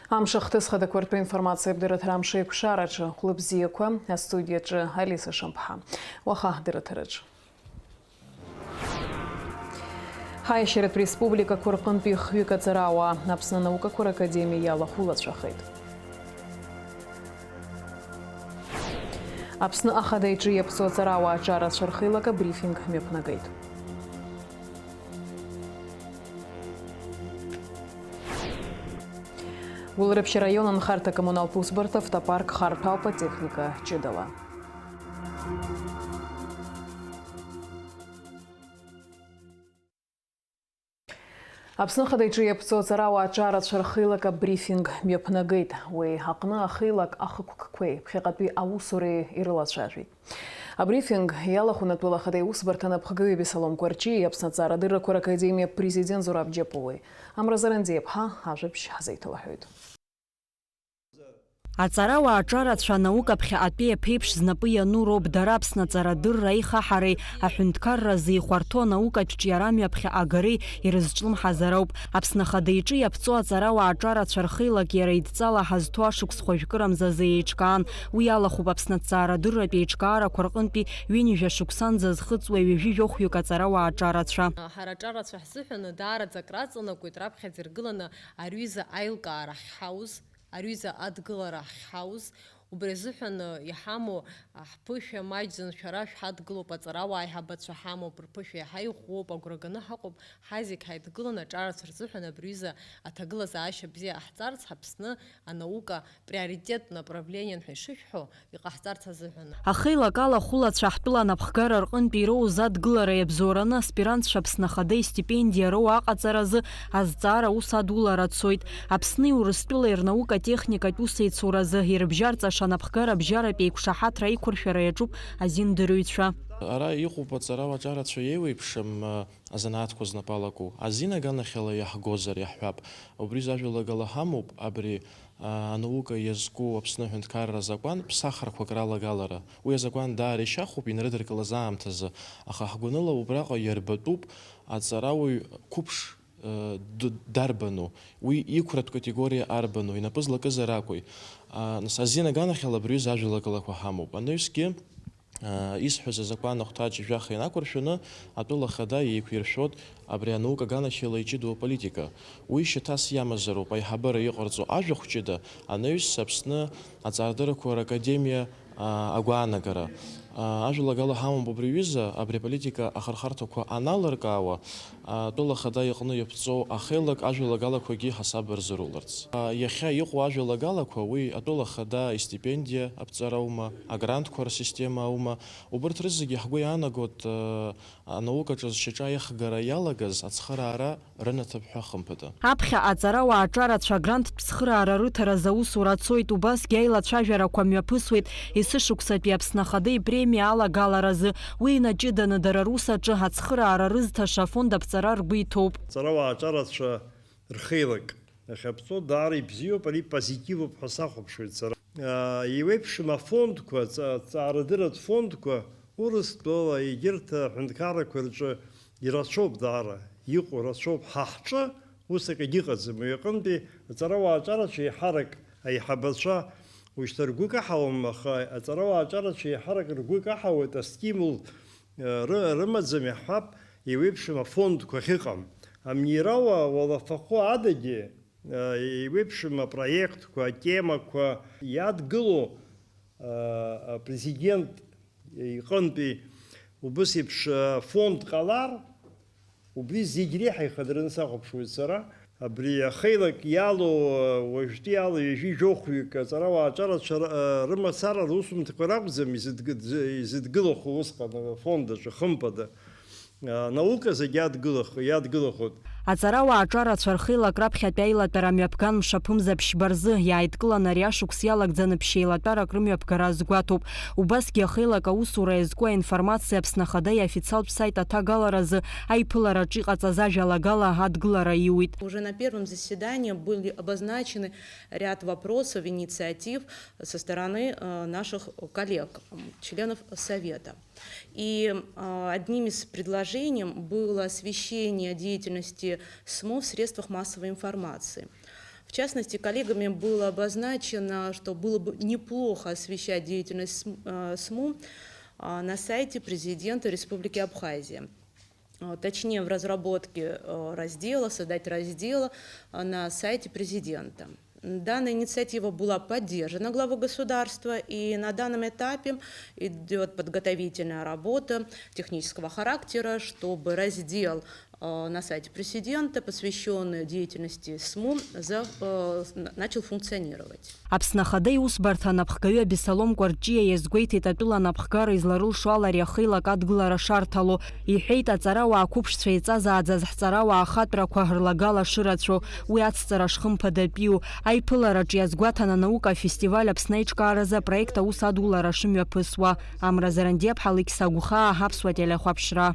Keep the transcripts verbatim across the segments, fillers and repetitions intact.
Амш ахҭыс хадақәа ртәы информациа абдырраҭара амш еиқәшараҿы. Хәлыбзиақәа, астудиаҿы Алиса Шамԥҳа. Уаха ҳдырраҭараҿы. Ҳаиашьаратә республикақәа рҟынтәи хҩык аҵарауаа Аԥсны анаукақәа ракадемиа иалахәылацәахеит. Аԥсны ахада иҿы иаԥҵоу аҵарауаа аҿарацәа рхеилак абрифинг мҩаԥнагеит. Гәылрыԥшь араион анхарҭа-коммуналтә усбарҭа автопарк харҭәаауп атехника ҷыдала. Аԥсны Ахада иҿы иаԥҵоу аҵарауаа аҿарацәа рхеилак абрифинг мҩаԥнагеит. Уи аҟны ахеилак ахықәкқәеи ԥхьаҟатәи аусуреи ирылацәажәеит. Абрифинг иалахәын атәыла ахада иусбарҭа анапхгаҩы Беслом Кәарҷиеи Аԥсны аҵарадыррақәа ракадемиа апрезидент Зураб Џьапуеи. Амра Зарандиаԥҳа ажәабжь ҳазеиҭалҳәоит. Аҵарауаа аҿарацәа анаука ԥхьаҟатәи аԥеиԥш знапы иану роуп, дара Аԥсны аҵарадырра аихаҳареи аҳәынҭқарразы ихәарҭоу анаукатә ҿиарамҩа ԥхьаҟа агареи ирызҿлымҳазароуп. Аԥсны Ахада иҿы иаԥҵоу аҵарауаа аҿарацәа рхеилак иара идҵала ҳазҭоу ашықәс хәажәкырамзазы еиҿкаан. Уи алахәуп Аԥсны аҭҵаарадырратә еиҿкаарақәа рҟынтәи ҩынҩажәа шықәсанӡа зхыҵуа ҩажәи жәохәҩык аҵарауаа аҿарацәа. Ҳара аҿарацәа ҳзыҳәан даараӡа акраҵанакуеит раԥхьаӡа иргыланы ари аҩыза аилкаара ахьҳауз, ари аҩыза адгылара ахьҳауз, убри азыҳәан, э, иҳамоу, а, ҳԥышәа маҷӡам, шәара шәҳадгылоуп, аҵарауаа аиҳабацәа ҳамоуп, рԥышәа иаҳа иӷәӷәоуп, агәра ганы ҳаҟоуп, ҳазегь ҳаидгыланы аҿарацәа рзыҳәан абри аҩыза аҭагылазаашьа бзиа ҟаҳҵарц, Аԥсны анаука приоритет направлениен ҳәа ишышәҳәо, иҟаҳҵарц азыҳәан. Ахеилак алахәылацәа ҳтәыла анапхгара рҟынтә ироуз адгылара иабзоураны аспирантцәа Аԥсны Ахада истипендиа роуа аҟаҵаразы азҵаара аус адулара цоит. Аԥсни Урыстәылеи рнаука-техникатә усеицуразы ирыбжьарҵаша анапхгара абжьаратә еиқәшаҳаҭра аиқәыршәара иаҿуп азиндырҩцәа. Ара иҟоуп аҵарауаа аҿарацәа еиуеиԥшым, азанааҭқәа знапы алаку. Азин аганахьала иаҳгозар иаҳҳәап, убри зажәалагала ҳамоуп, абри, а, анаука иазку Аԥсны аҳәынҭқарра азакәан ԥсахрақәак ралагалара. Уи азакәан даара ишьахәуп инарыдыркылаз аамҭазы, аха ҳгәаныла убраҟа иарбатәуп аҵарауаҩ қәыԥш, э, д-, дарбану, уи иқәратә категориа арбану, инапы злакызар акәи. А, нас, азин аганахьала абри зажәалагалақәа ҳамоуп. Анаҩсгьы, Исҳәаз азакәан ахәҭаҷ жәаха инақәыршәаны, атәыла ахада еиқәиршәоит абри анаука аганахьала иҷыдоу аполитика. Уи шьаҭас иамазароуп аиҳабыра иҟарҵо ажәахә ҷыда, анаҩс Аԥсны аҵарадыррақәа ракадемиа, а, агәаанагара. А, ажәалагала ҳамоуп убри аҩыза, абри аполитика ахырхарҭақәа аналыркаауа, атәыла ахада иҟны иаԥҵоу ахеилак ажәалагалақәагьы ҳасаб рзыруларц. Иахьа иҟоу ажәалагалақәа, уи атәыла ахада истипендиа аԥҵара аума, агрантқәа рсистема аума, убырҭ рызегьы ҳгәы иаанагоит, анаукаҿы зшьаҿа иахгара иалагаз ацхыраара рынаҭап ҳәа хымԥада. Аԥхьа аҵарауаа аҿарацәа агранттә цхыраара рыҭаразы аусура цоит, убасгьы аилацәажәарақәа мҩаԥысуеит, есышықәсатәи Аԥсны Ахада ипремиа алагаларазы. Уи инаҷыданы дара рус аҿы ацхыраара рызҭаша афонд аԥҵара ргәы иҭоуп. Аҵарауаа аҿарацәа рхеилак ахьаԥҵо даара ибзиоуп, ари позитивуп ҳәа сахәаԥшуеит сара. Еиуеиԥшым афондқәа, аҵа-, аҵаарадырратә фондқәа Урыстәыла егьырҭ аҳәынҭқаррақәа рҿы ирацәоуп даара, иҟоу рацәоуп. Ҳа ҳҿы ус акагьы ыҟаӡам. Уи аҟынтәи аҵарауаа аҿарацәа еиҳарак аиҳабацәа, уажәшьҭа ргәы каҳауам, аха аҵарауаа аҿарацәа еиҳарак ргәы каҳауеит, астимул, э, ры-, рымаӡам, иаҳҳәап, еиуеиԥшым афондқәа ахьыҟам. Амнирауаа уалафахәы адагьы, э, еиуеиԥшым апроектқәа, атемақәа иадгыло, э, апрезидент иҟынтәи убыс еиԥш, э, фонд ҟалар, убри зегь реиҳа ихадараны сахәаԥшуеит сара. Абри ахеилак иалоу, уажәтәи ала ҩажәи жәохәҩык аҵарауаа аҿарацәа р-, рымацара русумҭақәа ракәӡам изыдг-, изыдгылахо усҟан афонд аҿы, хымԥада. Анаука зегь иадгылахо, иадгылахоит. Аҵарауаа аҿарацәа рхеилак раԥхьатәи аилатәара мҩаԥган мшаԥымза ԥшьба рзы, иааидкыланы ари ашықәс иалагӡаны ԥшьеилатәарак рымҩаԥгара азгәаҭоуп. Убасгьы ахеилак аусура иазку аинформациа Аԥсны Ахада иофициалтә сайт аҭагаларазы аиԥылараҿы иҟаҵаз ажәалагала адгылара иуит. Уже на первом заседании были обозначены ряд вопросов, инициатив со стороны, э, наших коллег, м, членов Совета. И, э, одним из предложений было освещение деятельности СМО в средствах массовой информации. В частности, коллегами было обозначено, что было бы неплохо освещать деятельность СМ-, э, СМУ, а, на сайте президента Республики Абхазия. А, точнее, в разработке, э, раздела, создать раздел, а, на сайте президента. Данная инициатива была поддержана главой государства, и на данном этапе идёт подготовительная работа технического характера, чтобы раздел, э, на сайте президента, посвящённый деятельности СМУ, за-, э, с-, н-, начал функционировать. Аԥсны Ахада иусбарҭа анапхгаҩы Абессалом Кәарҷиа иазгәеиҭеит атәыла анапхгара изларылшо ала ари ахеилак адгылара шарҭало. Иҳәеит, аҵарауаа қәыԥшцәа еиҵазааӡаз ҳҵарауаа ахатәрақәа рлагала шырацәоу, уи ацҵара шхымԥадатәиу. Аиԥылараҿ иазгәаҭан анаука афестиваль Аԥсны аиҿкааразы апроект аус адулара шымҩаԥысуа. Амра Зарандиаԥҳа, Алықьса Гәхаа, Аԥсуа телехәаԥшра.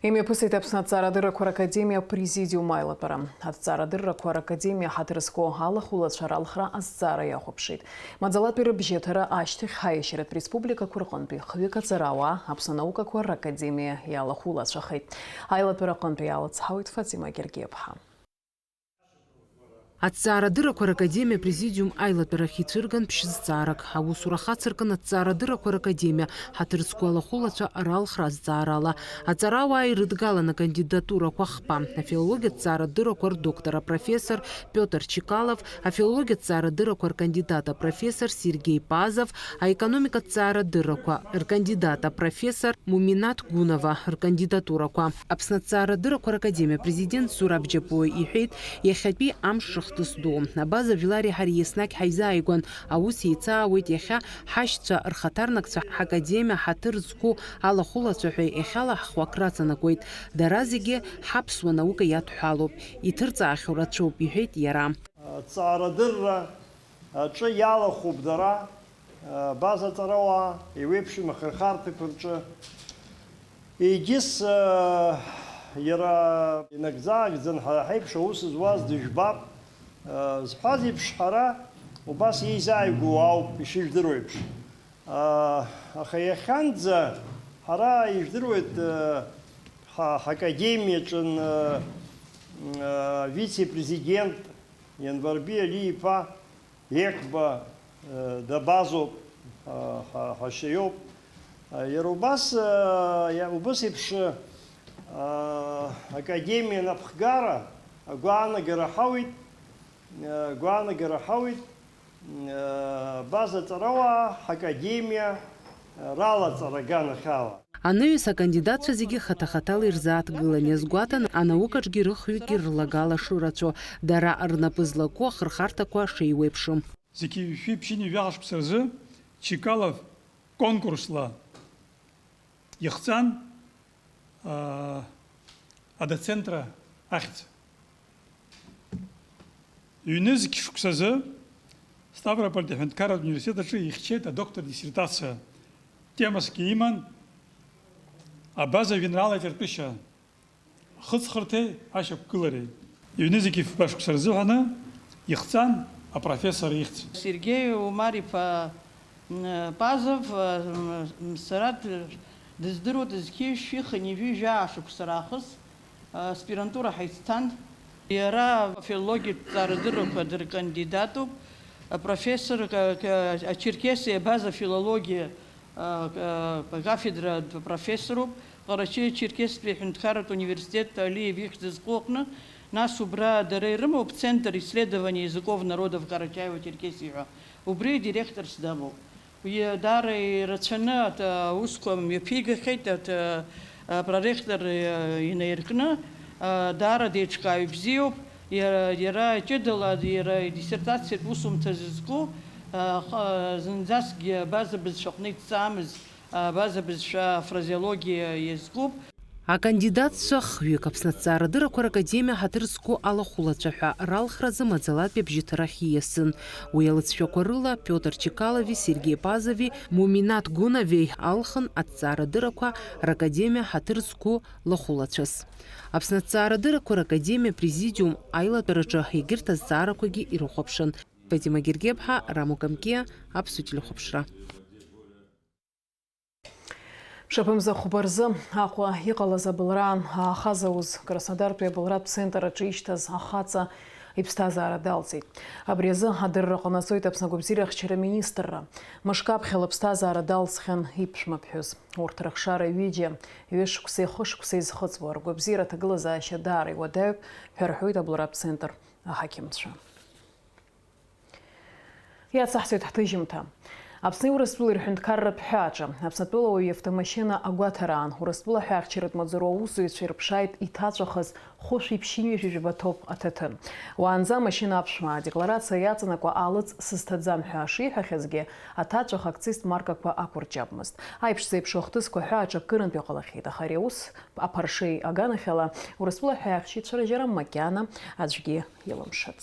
Имҩаԥысит Аԥсны Аҭҵаарадыррақәа Ракадемиа Президиум аилатәара. Аҭҵаарадыррақәа Ракадемиа ҳаҭыр зқәу алахәылацәа ралхра азҵаара иахәаԥшит. Маӡалатәи рыбжьаҭара ашьҭахь ҳаиашьаратә республикақәа рҟынтәи хҩык аҵарауаа Аԥсны анаукақәа Ракадемиа иалахәылацәахеит. Аилатәара аҟынтәи иалацҳауеит Фатима Гергиаԥҳа. Аҭҵаарадыррақәа Ракадемиа Президиум аилатәарахь ицәырган ԥшьызҵаарак. Аусура хацыркын Аҭҵаарадыррақәа Ракадемиа ҳаҭыр зқәу алахәылацәа ралхра азҵаарала. Аҵарауаа ирыдгалан акандидатурақәа хԥа, афилологиатә ҭҵаарадыррақәа рдоктор апрофессор Пиотр Чекалов, афилологиатә ҭҵаарадыррақәа ркандидат апрофессор Сергеи Пазов, аекономикатә ҭҵаарадыррақәа ркандидат апрофессор Муминаҭ Гунова ркандидатурақәа. Аԥсны Аҭҵаарадыррақәа Ракадемиа Апрезидент Зураб Џьапуа иҳәеит, иахьатәи амш рыхҭыс ду. Абаза Вилари ҳареи еснагь ҳаизааигәан, аус еицаауеит, иахьа ҳашьцәа рхаҭарнакцәа ҳакадемиа ҳаҭыр зқәу алахәылацәа ҳәа иахьалаҳхуа акы раҵанакуеит. Дара зегьы ҳаԥсуа наука иадҳәалоуп. Иҭырҵаахьоу рацәоуп, иҳәеит иара. Аҭҵаарадырра аҿы иалахәуп дара, абаза аҵарауаа, еиуеиԥшым ахырхарҭақәа рҿы. Егьыс, иара инагӡа-аагӡан ҳара ҳаиԥш аус зуаз дыжәбап, зҳәаз еиԥш, ҳара убас еизааигәоу ауп, ишыжәдыруеиԥш. Аха иахьанӡа ҳара ижәдыруеит, ҳа-, ҳакадемиаҿын, вице-президент Ианварби Али-иԥа Еқәба, э, дабазоуп, ҳа, ҳа, ҳашьа иоуп. Э, иара убас, э, иа-, убас еиԥш, э, академиа анапхгара агәаанагара ҳауит, э, агәаанагара ҳауит, э, абаза аҵарауаа ҳакадемиа, э, ралаҵара аганахьала. Анаҩс акандидатцәа зегьы хаҭа-хаҭала ирзааҭгылан, иазгәаҭан, анаукаҿгьы рыхҩыкгьы рлагала шырацәоу, дара рнапы злаку ахырхарҭақәа шеиуеиԥшым. Зқьи жәшәи ԥшьынҩажәи жәаха шықәса рзы Чекалов конкурсла ихҵан, аа, адоцентра ахьӡ. Ҩнызқь шықәсазы Ставропольтәи аҳәынҭқарратә университет аҿы ихьчеит адоктор диссертациа. Темасгьы иман абаза жәеинраала аҿыртәышьа, ахыҵхырҭеи ашьақәгылареи. Ҩнызқь фба шықәса рзыҳәаны ихҵан апрофессор ихьӡ. Сергеи Умар-иԥа, м, Пазов, м, сара д-, дыздыруа дызқьи жәшәи хынҩажәи жәаа шықәса раахыс аспирантура ҳаицҭан. Иара афилологиатә ҭҵаарадыррақәа дыркандидатуп, апрофессор, ка-, ка-, ачерқьеси абаза филологиа, а, ка-, акафедра апрофессоруп, Ҟарачаеи-Черқьесии аҳәынҭқарратә университет Алиев ихьӡ зху аҟны, нас убра дара ирымоуп Центр исследований языков народов Карачаево-Черкесии ҳәа, убри адиректорс дамоуп. Уи даара ирацәаны аҭ-, аусқәа мҩаԥигахьеит, аҭ-, апроректор, э, инаиркны, э, даара деиҿкааҩ бзиоуп. Иара, иара ҷыдала, иара идиссертациатә усумҭа зызку, э, х-, зынӡаскгьы абаза бызшәаҟны идҵаамыз, абаза бызшәа афразеологиа иазкуп. Акандидатцәа хҩык Аԥсны аҭҵаарадыррақәа ракадемиа ҳаҭыр зқәу алахәылацәа ҳәа ралхразы маӡалатәи абжьыҭарахь ииасын. Уи алыҵшәақәа рыла Пиотр Чекалови Сергеи Пазови Муминаҭ Гуновеи алхын аҭҵаарадыррақәа ракадемиа ҳаҭыр зқәу лахәылацәас. Аԥсны аҭҵаарадыррақәа ракадемиа президиум аилатәараҿы егьырҭ азҵаарақәагьы ирыхәаԥшын. Фатима Гергеԥҳа, Рамо Камкиа, Аԥсуа телехәаԥшра. Шаԥымза хәба рзы Аҟәа иҟалаз абылраан аахаза уз Краснодартәи абылратә центр аҿы ишьҭаз ахаҵа иԥсҭазаара далҵит. Абри азы адырра ҟанаҵоит Аԥсны агәабзиарахьчара министрра. Мышкы аԥхьа лыԥсҭазаара далҵхьан иԥшәма ԥҳәыс. Урҭ рыхшара ҩыџьа, ҩышықәсеи хышықәсеи зхыҵуа, ргәабзиара аҭагылазаашьа даара иуадаҩуп ҳәа рҳәоит абылратә центр аҳақьымцәа. Иацаҳҵоит ҳҭыжьымҭа. Аԥсни Урыстәылеи рҳәынҭқарратә ҳәааҿы Аԥснытәыла ауаҩы иавтомашьына агәаҭараан, Урыстәыла ҳәаахьчаратә маҵзура аусзуҩцәа ирыԥшааит иҭаҵәахыз хәышәи ԥшьынҩажәи жәаба ҭоуп аҭаҭын. Уаанӡа амашьына аԥшәмаа адекларациа иаҵанакуа алыҵ сызҭаӡам ҳәа шиҳәахьазгьы, аҭаҵәах акциз маркақәа ақәырҷабмызт. Аиԥш зеиԥшу ахҭысқәа ҳәааҿы акырынтә иҟалахьеит, аха ари аус аԥаршеи аганахьала Урыстәыла ҳәаахьчаҩцәа рыжьара макьана аӡәгьы илымшац.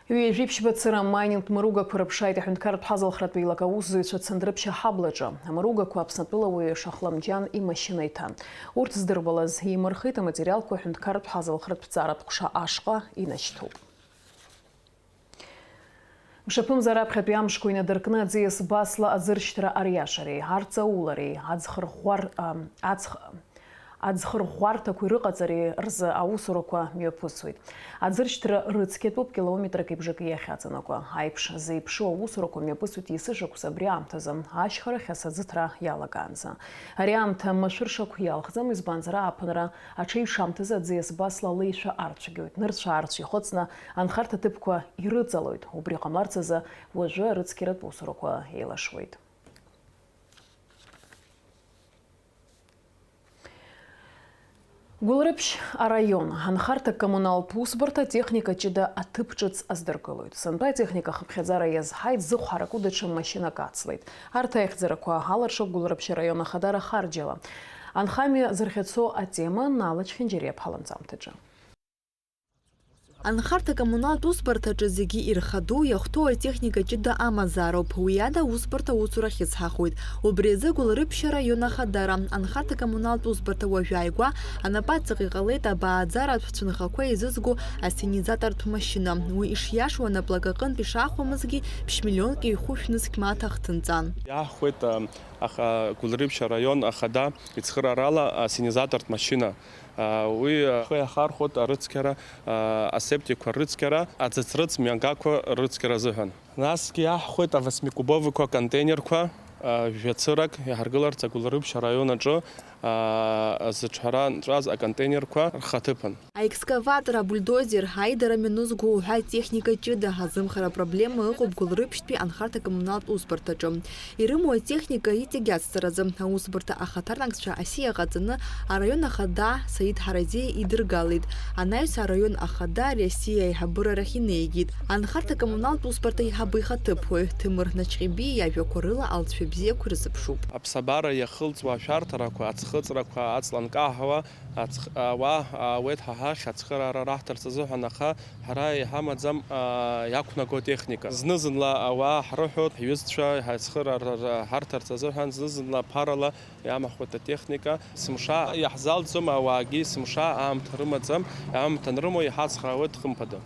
Ҩажәи ԥшьба цыра амайнингтә мыругақәа рыԥшааит аҳәынҭқарратә ҳазалхратә еилак аусзуҩцәа Цандрыԥшь аҳаблаҿы. Амыругақәа Аԥснытәыла ауаҩы Шахламџьан имашьына иҭан. Урҭ здырбалаз еимырхеит, аматериалқәа аҳәынҭқарратә ҳазалхратә ҭҵааратә ҟәша ашҟа инашьҭуп. Мшаԥымза раԥхьатәи амшқәа инадыркны аӡиас басла аӡыршьҭра ариашареи, арҵаулареи, аӡхырӷәӷәар-, а, аӡх-, аӡхырӷәӷәарҭақәеи рыҟаҵареи рзы аусурақәа мҩаԥысуеит. Аӡыршьҭра рыцқьатәуп километрак ибжак иахьаҵанакуа. Аиԥш зеиԥшу аусурақәа мҩаԥысуеит есышықәса абри аамҭазы, ашьхарахь асаӡыҭра иалагаанӡа. Ари аамҭа машәыршақә иалхӡам, избанзар, ааԥынра аҽеиҩшамҭазы аӡиас басла алеишәа арцәгьоит. Нырцә-аарцә ихыҵны анхарҭа ҭыԥқәа ирыҵалоит. Убри ҟамларц азы уажәы арыцқьаратә усурақәа еилашуеит. Гәылрыԥшь араион анхарҭа-коммуналтә усбарҭа атехника ҷыда аҭыԥ ҿыц аздыркылоит. Сынтәа атехника ахыԥхьаӡара иазҳаит, зыхә ҳараку даҽа машьынак ацлеит. Арҭ аихьӡарақәа аларшоуп Гәылрыԥшь араион ахадара харџьала. Анхамҩа зырхьыӡо атема Нала Чхинџьариаԥҳа ланҵамҭаҿы. Анхарҭа-коммуналтә усбарҭаҿы зегьы ирхадоу, иахәҭоу атехника ҷыда амазаароуп. Уи ада аусбарҭа усурахь ицҳахоит. Убри азы Гәылрыԥшь араион ахадара анхарҭа-коммуналтә усбарҭа уажәааигәа анапаҵаҟа иҟалеит абааӡаратә цәынхақәа еизызго ассенизатортә машьына. Уи ишиашоу анаплак аҟынтә ишаахәамызгьы ԥшь-миллионк еихәышә нызқь мааҭ ахҭынҵан. Иаҳхәеит, а, аха-, Гәылрыԥшь араион ахада ицхыраарала ассенизатортә машьына. Уи ахы иахархәоит арыцқьара, асептикқәа рыцқьара, аӡыцрыҵ мҩангақәа рыцқьара азыҳәан. Насгьы иаҳхәеит авосьмикубовикқәа контейнерқәа, жәа цырак иаҳаргыларц Агәылрыԥшь араион аҿы, зыҿҳәара нҵәаз аконтейнерқәа рхаҭыԥан. Аекскаватор, абульдозер, аидара мҩанызго уҳәа атехника ҷыда азымхара апроблема ыҟоуп Гәылрыԥшьтәи анхарҭа-коммуналтә усбарҭаҿы. Ирымоу атехника иҵегь ацҵаразы аусбарҭа ахаҭарнакцәа асиа ҟаҵаны араион ахада Саид Ҳаразиа идыргалеит. Анаҩс араион ахада ари асиа аиҳабыра рахь инеигеит. Анхарҭа-коммуналтә усбарҭа аиҳабы ихаҭыԥуаҩ Ҭемыр Начҟьебиа иажәақәа рыла алҵшәа бзиақәа ирзыԥшуп. Аԥсабара иахылҵуа ашәарҭарақәа, аҵхыҵрақәа, аҵла нкаҳауа, Аӡх-, ауаа аауеит ҳа ҳахь ацхыраара раҳҭарц азыҳәан, аха ҳара иҳамаӡам, аа, иақәнаго техника. Зны-зынла ауаа ҳрыҳәоит, ҳҩызцәа ҳацхыраара ҳарҭарц азыҳәан, зны-зынла ԥарала иамаҳхуеит атехника. Сымша иаҳзалҵӡом, ауаагьы сымша аамҭа рымаӡам, аамҭа анрымоу иҳацхраауеит, хымԥада.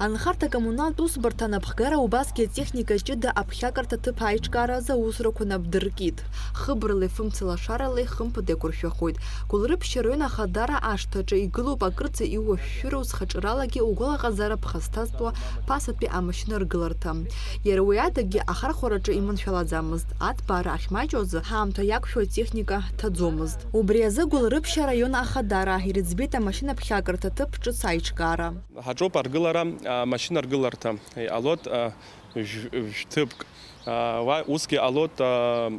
Анхарҭа-коммуналтә усбарҭа анапхгара убасгьы атехника ҷыда аԥхьакырҭа ҭыԥ аиҿкааразы аусурақәа нап дыркит. Хыбралеи фымцалашаралеи хымԥада иақәыршәахоит. Гәылрыԥшь араион ахадара ашҭаҿы игылоуп акырӡа иуашәшәыроу зхаҿралагьы угәалаҟазаара ԥхасҭазтәуа ԥасатәи амашьына ргыларҭа. Иара уи адагьы ахархәараҿы иманшәалаӡамызт, аҭбаара ахьмаҷу азы ҳаамҭа иақәшәо атехника ҭаӡомызт. Убри азы Гәылрыԥшь араион ахадара ирыӡбеит амашьына ԥхьакырҭа ҭыԥ ҿыц аиҿкаара. Ҳаҿуп аргылара, а, машьына аргыларҭа. Иҟалоит, а, жә-, жәҭыԥк. А, уа-, усгьы ҟалоит, а,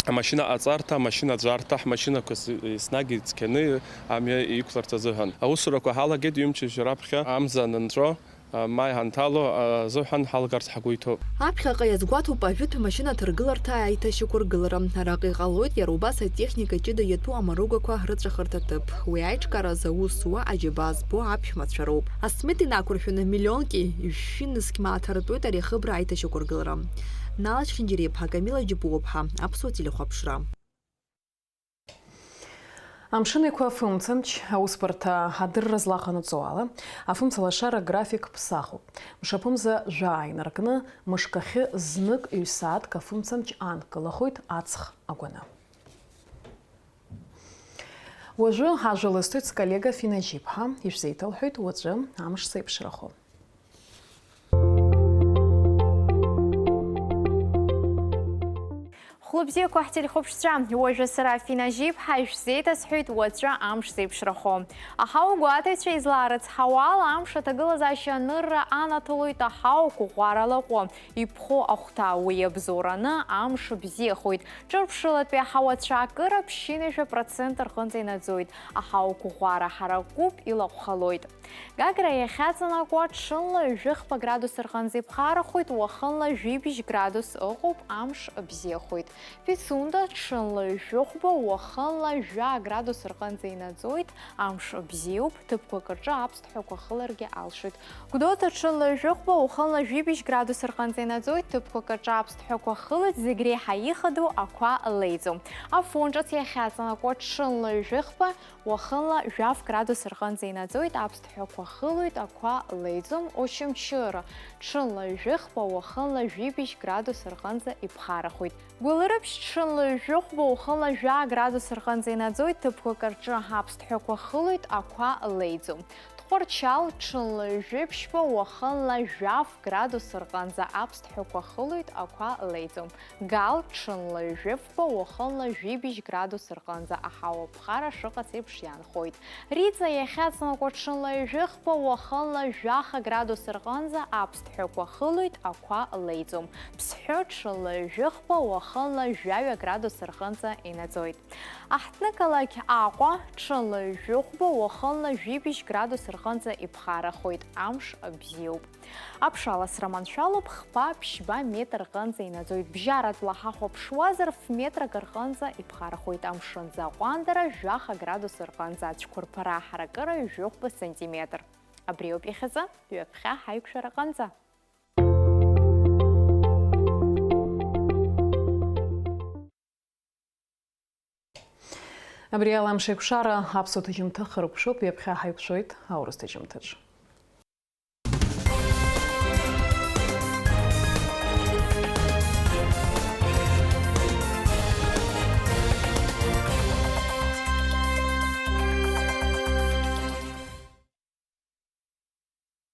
амашьына аҵарҭа, амашьына аӡәарҭа, ҳмашьынақәа с-, еснагь ицқьаны амҩа иқәларц азыҳәан. Аусурақәа ҳалагеит ҩымчыбжьа раԥхьа амза анынҵәо, а, маи ҳанҭало, а, азыҳәан ҳалгарц ҳгәы иҭоуп. Аԥхьаҟа иазгәаҭоуп ажәытә машьынаҭа ргыларҭа аиҭашьақәыргылара. Араҟа иҟалоит иара убас атехника ҷыда иатәу амаругақәа рыҵәахырҭа ҭыԥ. Уи аиҿкааразы аус зуа аџьабаа збо аԥшәмацәа роуп. Асмет инақәыршәаны миллионки жәшәи нызқь мааҭ артуеит ари ахыбра аиҭашьақәыргылара. Нала Чхинџьариаԥҳа, Камила Џьапуаԥҳа, Аԥсуа телехәаԥшра. Амшын Еиқәа афымцамч аусбарҭа адырра злаҟанаҵо ала, афымцалашара график ԥсахуп. Мшаԥымза жәаа инаркны, мышк ахьы знык ҩ-сааҭк афымцамч анкылахоит аҵх агәаны. Уажәы ажәа лысҭоит сколлега Фина Жьиԥҳа, ишәзеиҭалҳәоит уаҵәы амш зеиԥшрахо. Хәлыбзиақәа ҳтелехәаԥшцәа, уажәы сара Фина Жьиԥҳа ишәзеиҭасҳәоит уаҵәы амш зеиԥшрахо. Аҳауагәаҭаҩцәа излаарыцҳауа ала, амш аҭагылазаашьа анырра анаҭалоит аҳауа қәыӷәӷәара лаҟәы. Иԥхоу ахәҭа уи иабзоураны амш бзиахоит. Ҿырԥшылатәи аҳауацәа акыра ԥшьынҩажәа процент рҟынӡа инаӡоит. Аҳауа қәыӷәӷәара ҳаракуп, илаҟәхалоит. Гагра иахьаҵанакуа ҽынла ҩажәи хԥа градус рҟынӡа иԥхарахоит, уахынла жәибжь градус ыҟоуп, амш бзиахоит. Пицунда ҽынла ҩажәи хәба, уахынла жәа градус рҟынӡа инаӡоит, амш бзиоуп, ҭыԥқәак рҿы аԥсҭҳәақәа хыларгьы алшоит. Гәдоуҭа ҽынла ҩажәи хәба, уахынла жәибжь градус рҟынӡа инаӡоит, ҭыԥқәак рҿы аԥсҭҳәақәа хылоит, зегь реиҳа ихадоу ақәа леиӡом. Афон ҿыц иахьаҵанакуа ҽынла ҩажәи хԥа, уахынла жәаф градус рҟынӡа инаӡоит, аԥсҭҳәақәа хылоит, ақәа леиӡом. Очамчыра ҽынла ҩажәи хԥа, уахынла жәибжь градус рҟынӡа иԥхарахоит. Гәылрыԥшь ҽынла ҩажәи хәба, уахынла жәа градус рҟынӡа инаӡоит, ҭыԥқәак рҿы аԥсҭҳәақәа хылоит, ақәа леиӡом. Тҟәарчал ҽынла ҩажәи ԥшьба, уахынла жәаф градус рҟынӡа аԥсҭҳәақәа хылоит, ақәа леиӡом. Гал ҽынла ҩажәи фба, уахынла жәибжь градус рҟынӡа аҳауа ԥхара шыҟац еиԥш иаанхоит. Риҵа иахьаҵанакуа ҽынла ҩажәи хба, уахынла жәаха градус рҟынӡа аԥсҭҳәақәа хылоит, ақәа леиӡом. Ԥсҳәы ҽынла ҩажәи хба, уахынла жәаҩа градус рҟынӡа инаӡоит. Аҳҭнықалақь Аҟәа ҽынла ҩажәи хәба, уахынла жәибжь градус рҟынӡа иԥхарахоит, амш бзиоуп. Аԥшаласра маншәалоуп, хԥа-ԥшьба метр рҟынӡа инаӡоит, бжьаратәла ҳахәаԥшуазар, ф-метрак рҟынӡа иԥхарахоит, амшынӡы аҟәандара жәаха градус рҟынӡа, ацәқәырԥара ҳаракыра ҩажәи хәба сантиметр. Абриоуп иахьазы, ҩаԥхьа ҳаиқәшәараҟынӡа. Абри ала амш еиқәшара аԥсуа ҭыжьымҭа хыркәшоуп, ҩаԥхьа ҳаиқәшәоит аурыс ҭыжьымҭаҿ.